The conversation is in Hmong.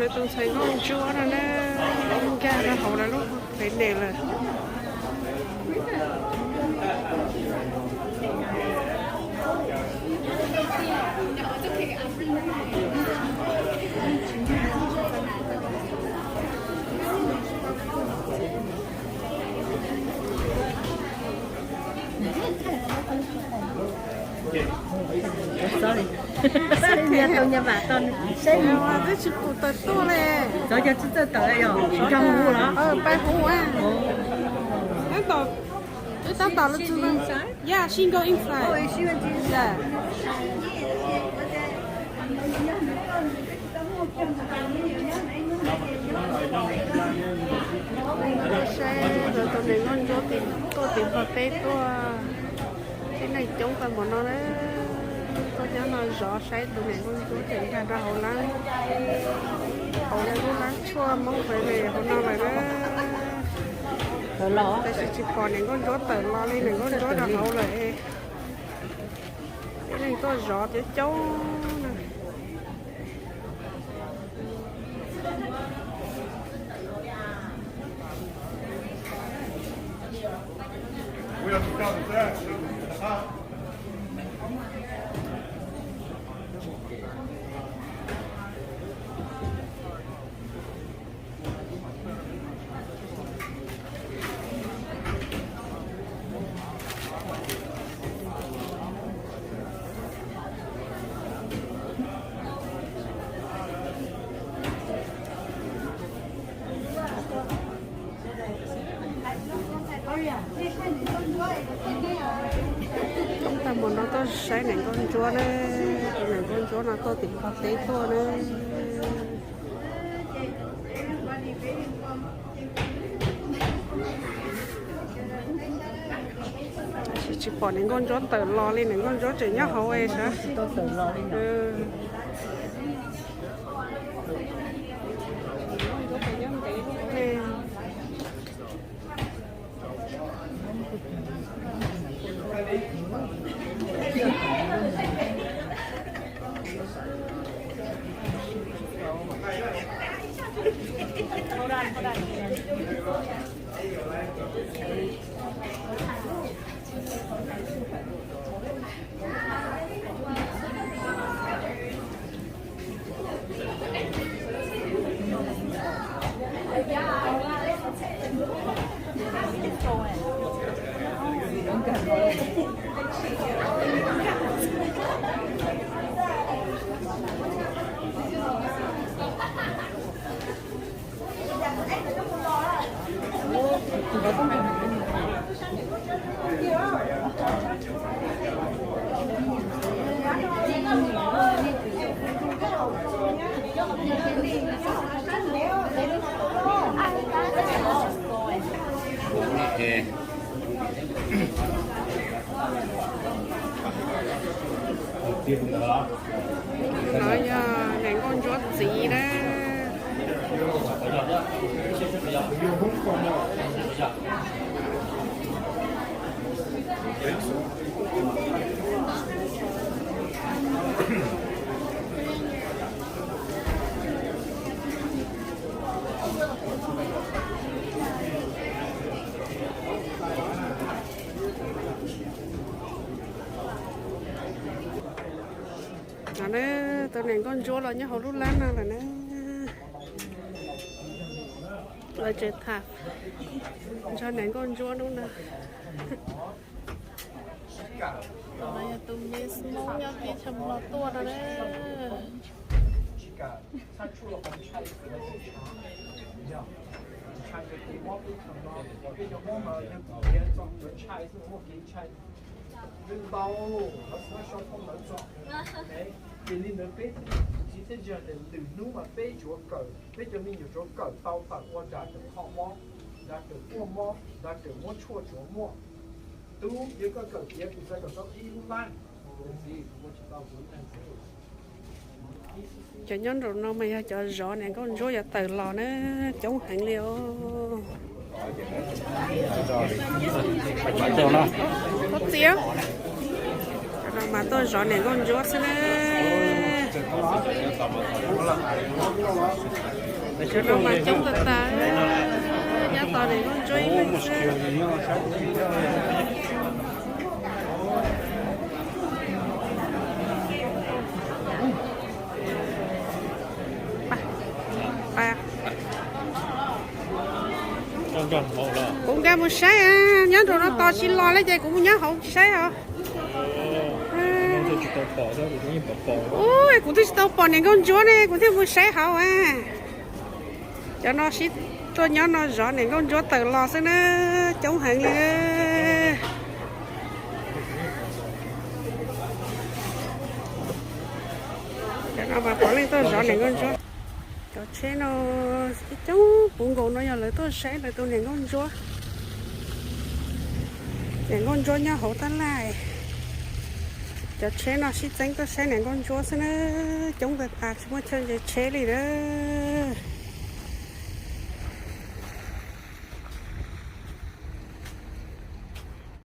Tus ntxhais nkauj ntsuab no na, nkag rau hauv lawv lub pem nes lawm. Twb tsis pum tawm tuaj li. Txawj txawj tawm yog nrog hu los? Pab hu. Tab tom, wb tab tom los txog no. Yeah, she go inside. Yeah. Saib ntawm tus niam nkauj ntsuab tuaj tim npog teb tuaj. Tib neeg coob kawg npaum no na, tuaj nyob no zov saib tus niam nkauj ntsuab tseem nkag rau hauv lab, hauv lub lab tshuaj Hmoob Fais Nes hauv no lawm na. Tab sis tsis pom niam nkauj ntsuab tawm los li, niam nkauj ntsuab rau hauv lawm. Tib neeg tuaj zov coob coob na. Coob tag npaum no tuaj saib niam nkauj ntsuab na, tus niam nkauj ntsuab no tuaj tim npog teb tuaj na. Tab sis tsis pom niam nkauj ntsuab tawm los li, niam nkauj ntsuab tseem nyob hauv sav. No yog niam nkauj ntsuab txiv na. No na, tus niam nkauj ntsuab los nyob hauv lub lab no lawm na. Lawv tseem tham nrog niam nkauj ntsuab hnub no. Tus no yog tus me Hmoob nyob teb chaws Nplog tuaj no na. Ces li ntawd peb txiv thiab zag tias lwm hnub mas peb yuav kawm, peb cov me nyuam yuav kawm tau tawm ua nrad kawm kho mob, nrad kawm kuaj mob, nrad kawm muab tshuaj tsuav muaj. Tub, yog koj kawm tiav kuv txav kom tau ib lub lab. Cov nyob nraum no mas yog cov zov niam nkauj ntsuab yuav tawm los na, coob heev li os. Koj txiv, cov no mas tuaj zov niam nkauj ntsuab xwb na. Cov no mas coob tag tag, nyob tos niam nkauj ntsuab ib leeg xwb. Kuv nkag mus saib, nyob nraum no tos tsis los li ces kuv mus nyob hauv saib os. Ua, kuv twb tsis tau pom niam nkauj ntsuab ne, kuv thiaj mus saib hauv a. Cov no sib tuaj nyob no zov niam nkauj ntsuab tawm los xwb na, coob heev li. Cov no mas puav leej tuaj zov niam nkauj ntsuab. Cov tsheb no ib coob puv nkaus no yog lawv tuaj saib lawv tus niam nkauj ntsuab. Niam nkauj ntsuab nyob hauv tab laj. Cov tsheb no sib txeeb tuaj saib niam nkauj ntsuab xwb na, coob tag tag tsis muaj chaw ntses tsheb li na.